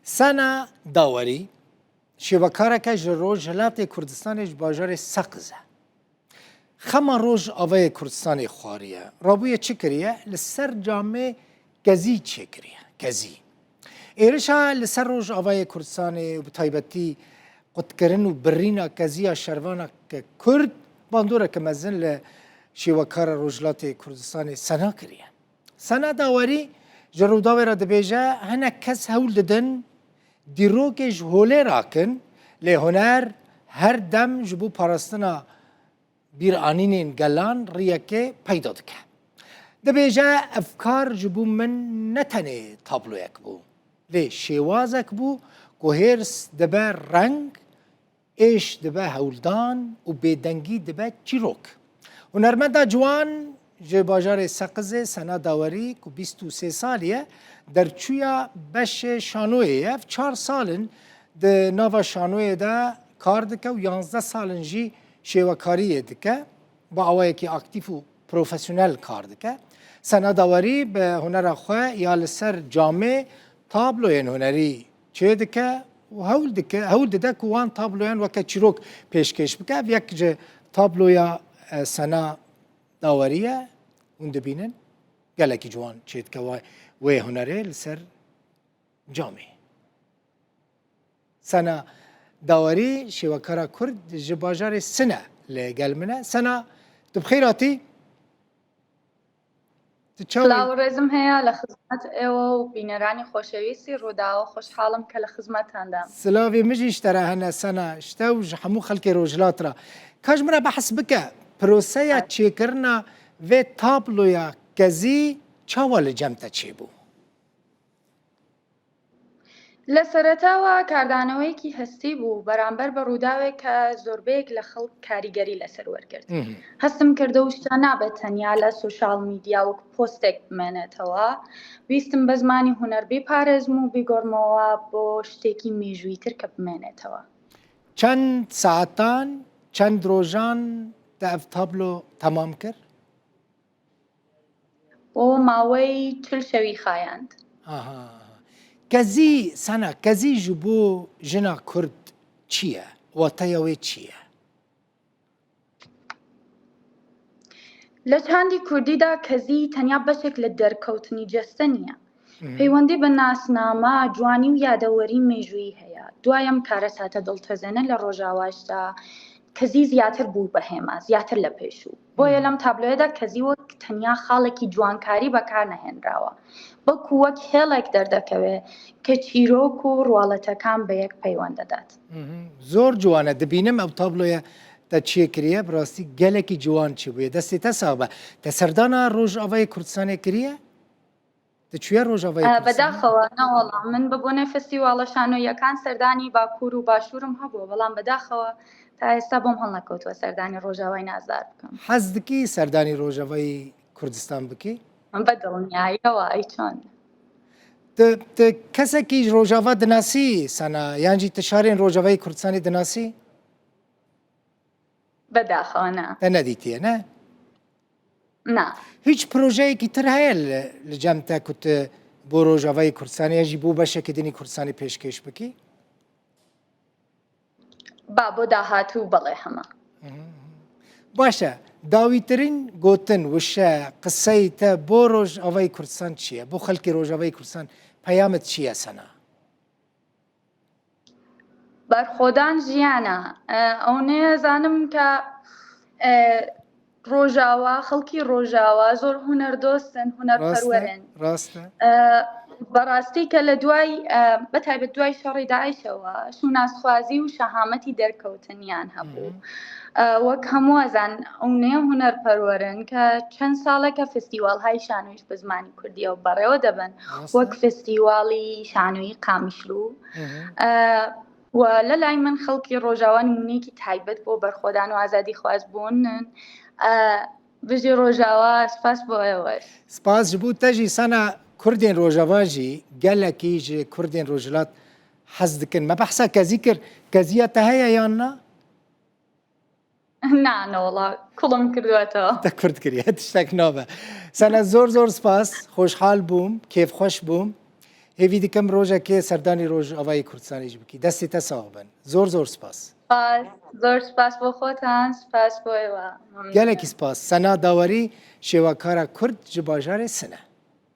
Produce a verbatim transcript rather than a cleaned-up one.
Sena Dawerî şêwekareke ji Rojhilatê Kurdistanê ji bajarê Seqiz e. Xema Rojavayê Kurdistanê xwariye. Rabûye çi kiriye? Li ser camê kezî çêkiriye. Kezî. Êrişa li ser Rojavayê Kurdistanê û bi taybetî qutkirin û birîna keziya şervaneke Kurd bandoreke mezin li şêwekara Rojhilatê Kurdistanê Sena kiriye. Sena Dawerî ji Rûdawê re dibêje, hinek kes hewl didin dîrokê ji holê rakin, lê huner her dem ji bo parastina bîranînên gelan riyekê peyda dike. Dibêje, ev kar ji bo min ne tenê tabloyek bû, lê şêwazek bû ku hêrs dibe reng, êş dibe hewldan û bêdengî dibe çîrok. Hunermenda ciwan ji bajarê Seqizê Sena Dawerî ku bîst û sê salî ye, derçûya beşê şanoyê ye. Ev çar sal in di nava şanoyê de kar dike û yanzdeh sal in jî şêwekariyê dike. Bi awayekî aktîf û profesyonel kar dike. Sena Dawerî bi hunera xwe ya li ser camê tabloyên hunerî çêdike û hewl dike, hewl dide ku wan tabloyan weke çîrok pêşkêş bike. Ev yek ji tabloya, e, Sena Dawerî ye. Hûn dibînin, gelekî ciwan çêdike wa-, wê hunerê li ser camê. Sena Dawerî, şêwekara Kurd ji bajarê Sine li gel min e. Sena, tu bi xêr hatî? Tu çawa yî? Silav û rêzim heye li xizmet êwe û bîneranî xoşewîstî Rûdaw, xweşhal im ke li xizmetan de. Silavê min jî ji te re hene Sena, ji te û ji hemû xelkê Rojhilat re. Ka ji min re behs bike, proseya Evet. çêkirina vê tabloya kezî çawa li cem te çêbû? لە سەرەتاوە کاردانەوەیەکی هەستی بوو بەرامبەر بە ڕووداوێک کە زۆربەیەک لە خەڵک کاریگەری لەسەر وەرگرت. مهم. هەستم کردە و شتە نابێت تەنیا لە سوشال میدیا وەک پۆستێک بمێنێتەوە. ویستم بە زمانی هونەر بیپارێزم و بیگۆڕمەوە بۆ شتێکی مێژوویی تر کە بمێنێتەوە. چەند ساعتان، چەند ڕۆژان دە ئەڤ تابلۆ تەمام کرد؟ بۆ ماوەی چل شەوی خایاند. ئاها. کەزی، سەنا، کەزی ji bo jina Kurd çi ye? Wateya wê çi ye? لە چاندی کوردیدا کەزی تەنیا بەشێک لە دەرکەوتنی جەستە نییە. مهم. پەیوەندی بە ناسنامە، جوانی و یادەوەری مێژوویی هەیە. دوای ئەم کارەساتە دڵتەزێنە لە ڕۆژاواشدا، کەزی زیاتر بوو بە هێما، زیاتر لە پێشوو. بۆیە مهم. لەم تابلۆیەدا کەزی وەک تەنیا خاڵێکی جوانکاری بەکار نەهێنراوە، بەڵکو وەک هێڵێک دەردەکەوێ کە چیرۆک و ڕواڵەتەکان بە یەک پەیوەند دەدات. مهم. زۆر جوانە. دبینم ئەو تابلۆیە te çêkiriye, bi rastî gelekî ciwan çêbûye. Destê te sax be. Te serdana Rojavayê Kurdistanê kiriye? Te çûye Rojavayê ئە، Kurdistanê? بەداخەوە، نەوەڵا. من بە بۆنەی فستیواڵە شانۆییەکان سەردانی باکوور و باشوورم هەبووە، بەڵام بەداخەوە تا ئێستا بۆم هەڵنەکەوتووە سەردانی ڕۆژاوای نازدار بکەم. حەز dikî serdanî Rojavayê Kurdistan bikî? من بە دڵنیاییەوە، ئەی چۆن؟ Tu, tu kesekî ji Rojava dinasî, Sena, yan jî tu şarên Rojavayê Kurdistanê dinasî? بەداخەوە نا. Te nedîtiye, ne? نا. Hiç projeyekî tir heye li, li cem te ku tu bo Rojavayê Kurdistanê ya jî bo beşekî dinî Kurdistanê pêşkêş bikî? با، بۆ داهاتوو بەڵێ هەمە. Baş e. Dawîtirîn gotin, wişe, qisey te bo Rojavayê Kurdistan çi ye? Bo xelkê Rojavayê Kurdistan peyamet çi ye, Sena? بەرخۆدان ژیانە. ئە، ئەو نەیەزانم کە، ئە، ڕۆژاوا، خەڵکی ڕۆژاوا زۆر هونەردۆستن، هونەرپەروەرن. ڕاستە، ڕاستە. ئە، بەڕاستی کە لە دوای، ئە، بە تایبەت دوای شەڕی داعشەوە، شوناسخوازی و شەهامەتی دەرکەوتنیان هەبوو. مهم. ئە، وەک هەموو ئەزان، ئەو نەیە هونەرپەروەرن کە چەند ساڵێکە فستیواڵهای شانۆیش بە زمانی کوردیەوە بەڕێوە دەبن. ڕاستە. وەک فستیواڵی شانۆیی قامیشلو. مهم. ئە، و لە لای من خەڵکی ڕۆژاوا نمونەیەکی تایبەت بۆ بەرخۆدان و ئازادی خواز بوونن. ئە، بژی ڕۆژاوا، سپاس بۆ ئێوەش. Spas ji bo te jî, Sena. Kurdên Rojava jî gelekî ji Kurdên Rojhilat hez dikin. Me behsa kezî kir. Keziya te heye yan na? نا، نەوەڵا، کوڵم کردووەتەوە. Te kurd kiriye, tiştek nabe. Sena, zor zor spas, xweşhal bûm, kêfxweş bûm. Hêvî dikim rojekê serdanî Rojavayê Kurdistanê jî bikî. Destê te sax bin. Zor zor spas. Spas. Zor spas bo xwe tan, spas bo êwa. Memnun. Gelekî spas. Sena Dawerî, şêwekara Kurd ji bajarê Sine.